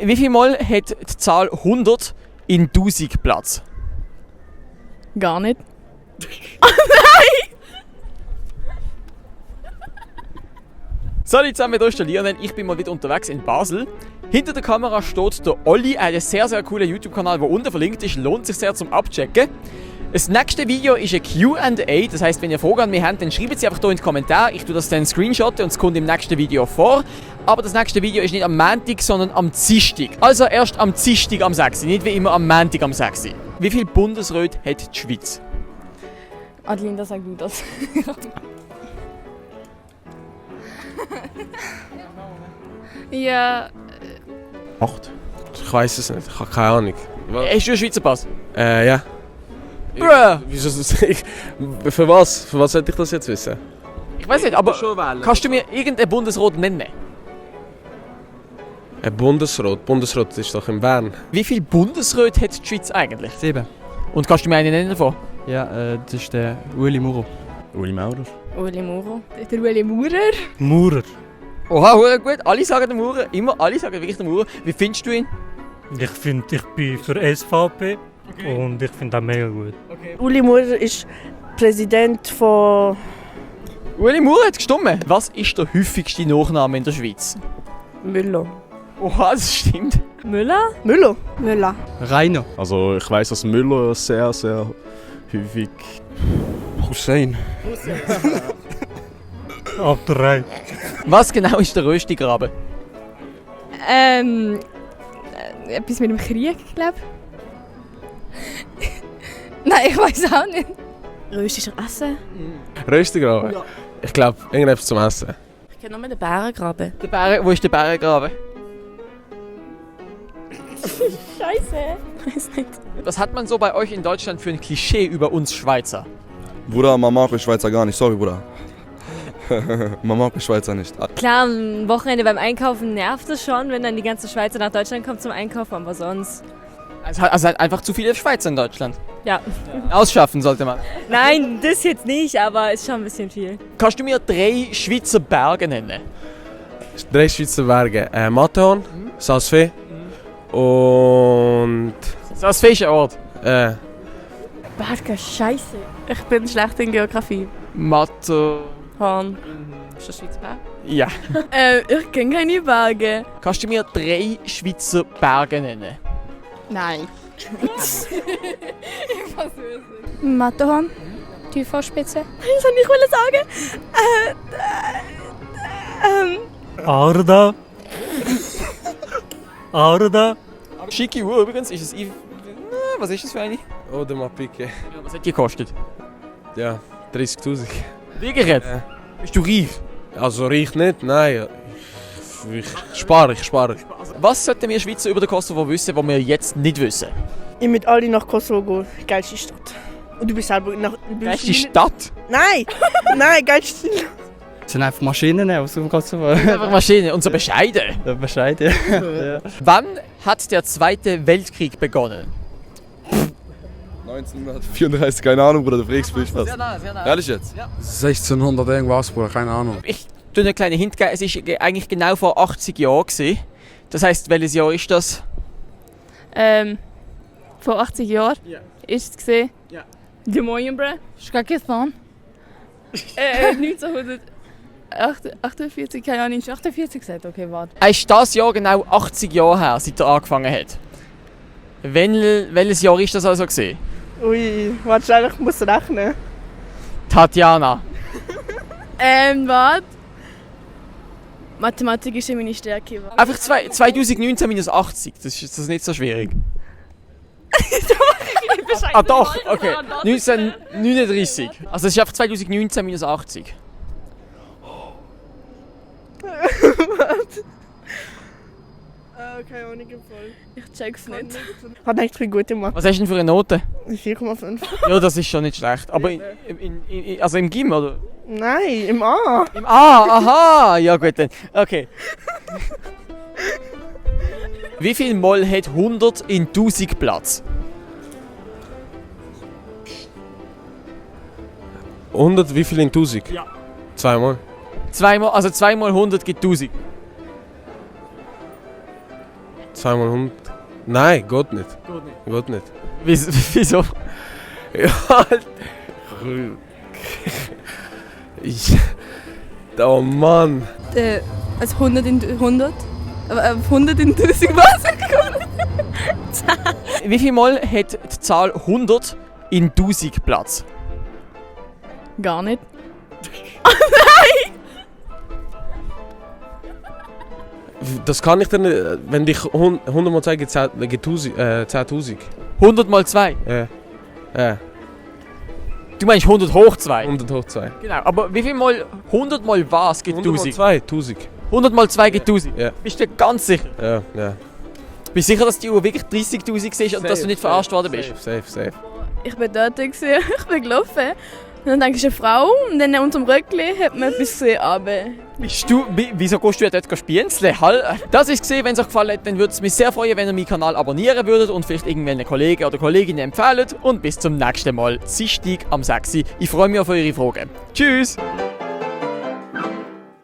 Wie viel Mal hat die Zahl 100 in 1000 Platz? Gar nicht. Salut zusammen, hier ist der Lionel. Ich bin mal wieder unterwegs in Basel. Hinter der Kamera steht der Olli, ein sehr, sehr cooler YouTube-Kanal, der unten verlinkt ist. Lohnt sich sehr zum Abchecken. Das nächste Video ist ein Q&A, das heisst, wenn ihr Fragen an mich habt, dann schreibt sie einfach hier in die Kommentare. Ich tue das dann screenshotten und es kommt im nächsten Video vor. Aber das nächste Video ist nicht am Montag, sondern am Dienstag. Also erst am Dienstag am 6. Nicht wie immer am Montag am 6. Wie viele Bundesräte hat die Schweiz? Adelinda, sag du das. Ja. 8? Ich weiß es nicht, ich habe keine Ahnung. Hast du einen Schweizer Pass? Ja. Bruh. Wieso für was? Für was sollte ich das jetzt wissen? Ich weiß nicht, aber kannst du mir irgendeinen Bundesrat nennen? Ein Bundesrat? Bundesrat ist doch in Bern. Wie viele Bundesräte hat die Schweiz eigentlich? 7. Und kannst du mir einen nennen davon? Ja, das ist der Ueli Muro. Uli Maurer. Uli Muro. Der Uli Maurer. Maurer. Oha, hure gut. Alle sagen den Maurer. Immer alle sagen wirklich den Maurer. Wie findest du ihn? Ich bin für SVP und ich finde ihn mega gut. Uli Maurer ist Präsident von... Uli Maurer hat gestimmt. Was ist der häufigste Nachname in der Schweiz? Müller. Oha, das stimmt. Müller? Müller? Müller. Rainer. Also ich weiss, dass Müller sehr, sehr häufig... Hussein. Ab 3. Was genau ist der Röstigraben? Etwas mit dem Krieg, glaube ich. Nein, ich weiß auch nicht. Röstischer Essen? Röstigraben? Ja. Ich glaube, irgendetwas zum Essen. Ich kenne nur den Bärengraben. Wo ist der Bärengraben? Scheiße. Ich weiß nicht. Was hat man so bei euch in Deutschland für ein Klischee über uns Schweizer? Bruder, man mag die Schweizer gar nicht, sorry Bruder. Man mag die Schweizer nicht. Klar, am Wochenende beim Einkaufen nervt es schon, wenn dann die ganze Schweizer nach Deutschland kommt zum Einkaufen, aber sonst... Also halt einfach zu viele Schweizer in Deutschland. Ja. Ausschaffen sollte man. Nein, das jetzt nicht, aber ist schon ein bisschen viel. Kannst du mir 3 Schweizer Berge nennen? 3 Schweizer Berge. Matterhorn, Salzfee und... Das ist ein Ort. Berge, Scheiße. Ich bin schlecht in Geografie. Mathe... Hahn. Ist das Schweizer Berg? Ja. Ich kenne keine Berge. Kannst du mir 3 Schweizer Berge nennen? Nein. Matterhorn, TV-Spitze. Das wollte ich sagen. Arda. Arda. Schicke Uhr übrigens. Ist es... Was ist das für eine? Oh, der Mapike. Ja, was hat die gekostet? Ja, 30'000. Wirklich jetzt? Bist du reich? Also reich nicht, nein. Ich spare. Was sollten wir Schweizer über den Kosovo wissen, was wir jetzt nicht wissen? Ich mit alle nach Kosovo gehen. Geilste Stadt. Und du bist selber nach... Welche Stadt? Nein! Nein, geilste Stadt. Das sind einfach Maschinen aus dem Kosovo. Einfach Maschine und so bescheiden. Ja, bescheiden. Ja. Wann hat der Zweite Weltkrieg begonnen? 1934, keine Ahnung Bruder, du fragst mich was. Sehr nah. Ehrlich jetzt? 1600 irgendwas, Bruder, keine Ahnung. Ich tue einen kleinen Hint geben. Es war eigentlich genau vor 80 Jahren gewesen. Das heisst, welches Jahr ist das? Vor 80 Jahren ist es gesehen. Ja. Die Moyenbre. Schkakistan. 1948, keine Ahnung. 48 gesagt, okay, warte. Ist das Jahr genau 80 Jahre her, seit er angefangen hat? Welches Jahr ist das also gewesen? Ui, warte schnell, ich muss rechnen. Tatjana. Warte. Mathematik ist ja meine Stärke. Einfach 2019 minus 80. Das ist nicht so schwierig. Ah doch, okay. 1939. Also es ist einfach 2019 minus 80. Keine Ahnung, im Fall. Ich check's nicht. Hat eigentlich viel gute gemacht. Was hast du denn für eine Note? 4,5. Ja, das ist schon nicht schlecht. Aber also im Gym, oder? Nein, im A. Im A, aha! Ja gut dann. Okay. Wie viel Mal hat 100 in 1000 Platz? 100, wie viel in 1000? Ja. 2 Mal. Also 2 mal 100 gibt 1000. 2 mal 100. Nein, geht nicht. Geht nicht. Wieso? Ja, halt. Oh Mann. Also 100 in 100? 100 in 1000 was? Wie viel Mal hat die Zahl 100 in 1000 Platz? Gar nicht. Das kann ich dir nicht. Wenn dich 100 mal zeige, gibt 10.000. 100 mal 2. Ja. Du meinst 100 hoch 2? 100 hoch 2. Genau, aber wie viel mal 100 mal was gibt 100 mal 1000? 2, 1000. 100 mal 2 gibt 1000? Ja. Bist du dir ganz sicher? Ja. Bist du sicher, dass die Uhr wirklich 30'000 war und dass du nicht verarscht worden bist? Safe. Ich bin dort, ich bin gelaufen. Und dann denke ich, eine Frau. Und dann unter dem Röckli hat man etwas gesehen, aber... Wieso gehst du dort spienzeln? Das ist gesehen, wenn es euch gefallen hat, dann würde es mich sehr freuen, wenn ihr meinen Kanal abonnieren würdet und vielleicht irgendwelchen Kollegen oder Kolleginnen empfehlen. Und bis zum nächsten Mal, Dienstag am 6. Ich freue mich auf eure Fragen. Tschüss!